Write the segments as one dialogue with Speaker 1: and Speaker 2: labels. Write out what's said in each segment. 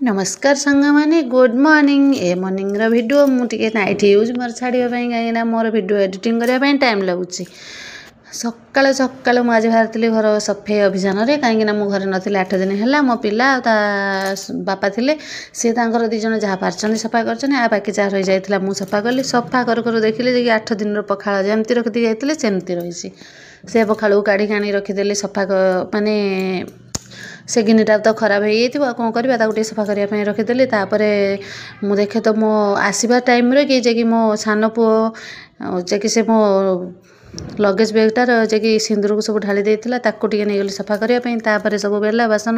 Speaker 1: ନମସ୍କାର ସାଙ୍ଗମାନେ, good morning. ଏ ମର୍ଣ୍ଣିଂର video ମୁଁ ଟିକେ ନାଇଟ୍ ୟୁଜ୍ ମୋର ଛାଡ଼ିବା ପାଇଁ, କାହିଁକିନା ମୋର ଭିଡ଼ିଓ ଏଡ଼ିଟିଂ କରିବା ପାଇଁ ଟାଇମ୍ ଲାଗୁଛି। ସକାଳୁ ସକାଳୁ ମୁଁ ଆଜି ବାହାରିଥିଲି ଘର ସଫେଇ ଅଭିଯାନରେ, କାହିଁକିନା ମୁଁ ଘରେ ନଥିଲି 8 ଦିନ ହେଲା। ମୋ ପିଲା ଆଉ ତା ବାପା ଥିଲେ, ସିଏ ତାଙ୍କର 2 ଜଣ ଯାହା ପାରିଛନ୍ତି ସଫା କରିଛନ୍ତି, ଆଉ ବାକି ଯାହା ରହିଯାଇଥିଲା ମୁଁ ସଫା କଲି। ସଫା କରୁ କରୁ ଦେଖିଲି ଯେ 8 ଦିନର ପଖାଳ ଯେମିତି ରଖିଦେଇ ଯାଇଥିଲେ ସେମିତି ରହିଛି। ସେ ପଖାଳକୁ କାଢ଼ିକି ଆଣିକି ରଖିଦେଲି ସଫା, ମାନେ ସେ ଗିନିଟା ତ ଖରାପ ହେଇଯାଇଥିବ, ଆଉ କ'ଣ କରିବା, ତାକୁ ଟିକେ ସଫା କରିବା ପାଇଁ ରଖିଦେଲି। ତାପରେ ମୁଁ ଦେଖେ ତ ମୋ ଆସିବା ଟାଇମ୍ରେ କି ଯାଇକି ମୋ ସାନ ପୁଅ ଯାଇକି ସେ ମୋ ଲଗେଜ୍ ବ୍ୟାଗ୍ଟାର ଯାଇକି ସିନ୍ଦୁରକୁ ସବୁ ଢାଳି ଦେଇଥିଲା, ତାକୁ ଟିକେ ନେଇଗଲି ସଫା କରିବା ପାଇଁ। ତାପରେ ସବୁ ବେଲା ବାସନ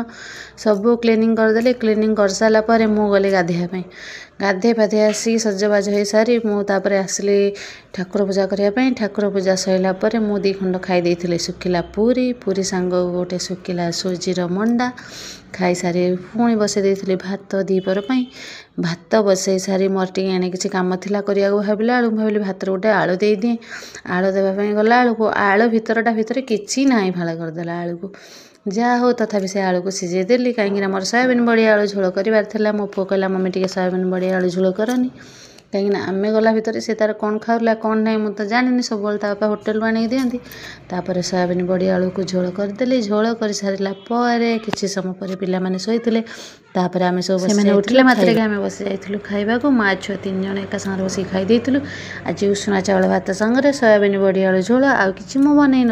Speaker 1: ସବୁ କ୍ଲିନିଂ କରିଦେଲି। କ୍ଲିନିଂ କରିସାରିଲା ପରେ ମୁଁ ଗଲି ଗାଧୋଇବା ପାଇଁ। ଗାଧୋଇ ପାଧୋଇ ଆସିକି ସଜବାଜ ହେଇସାରି ମୁଁ ତାପରେ ଆସିଲି ଠାକୁର ପୂଜା କରିବା ପାଇଁ। ଠାକୁର ପୂଜା ସରିଲା ପରେ ମୁଁ 2 ଖଣ୍ଡ ଖାଇ ଦେଇଥିଲି ଶୁଖିଲା ପୁରୀ, ପୁରୀ ସାଙ୍ଗକୁ ଗୋଟେ ଶୁଖିଲା ସୁଜିର ମଣ୍ଡା। ଖାଇସାରି ପୁଣି ବସେଇ ଦେଇଥିଲି ଭାତ ଦ୍ୱିପହର ପାଇଁ। ଭାତ ବସେଇ ସାରି ମୋର ଟିକେ ଏଣେ କିଛି କାମ ଥିଲା କରିବାକୁ ଭାବିଲା ବେଳକୁ, ମୁଁ ଭାବିଲି ଭାତରେ ଗୋଟେ ଆଳୁ ଦେଇଦିଏ। ଆଳୁ ଦେବା ପାଇଁ ଗଲା ବେଳକୁ ଆଳୁ ଭିତରଟା ଭିତରେ କିଛି ନାହିଁ, ଫାଳ କରିଦେଲା ଆଳୁକୁ। ଯାହା ହଉ, ତଥାପି ସେ ଆଳୁକୁ ସିଝେଇ ଦେଲି, କାହିଁକିନା ମୋର ସୋୟାବିନ୍ ବଡ଼ି ଆଳୁ ଝୋଳ କରିବାର ଥିଲା। ମୋ ପୁଅ କହିଲା, ମମି ଟିକେ ସୋୟାବିନ୍ ବଡ଼ି ଆଳୁ ଝୋଳ କରନି। କାହିଁକିନା ଆମେ ଗଲା ଭିତରେ ସେ ତାର କ'ଣ ଖାଉଥିଲା କ'ଣ ନାହିଁ ମୁଁ ତ ଜାଣିନି, ସବୁବେଳେ ତା ବାପା ହୋଟେଲରୁ ଆଣିକି ଦିଅନ୍ତି। ତାପରେ ସୋୟାବିନ୍ ବଡ଼ି ଆଳୁକୁ ଝୋଳ କରିଦେଲି। ଝୋଳ କରିସାରିଲା ପରେ କିଛି ସମୟ ପରେ ପିଲାମାନେ ଶୋଇଥିଲେ, ତାପରେ ଆମେ ସବୁ
Speaker 2: ସେମାନେ
Speaker 1: ଉଠିଲେ ମାତ୍ରକେ ଆମେ ବସି ଯାଇଥିଲୁ ଖାଇବାକୁ। ମା ଛୁଆ 3 ଜଣ ଏକା ସାଙ୍ଗରେ ବସିକି ଖାଇ ଦେଇଥିଲୁ। ଆଜି ଉଷୁନା ଚାଉଳ ଭାତ ସାଙ୍ଗରେ ସୋୟାବିନ୍ ବଡ଼ି ଆଳୁ ଝୋଳ, ଆଉ କିଛି ମୁଁ ବନେଇ ନଥିଲି।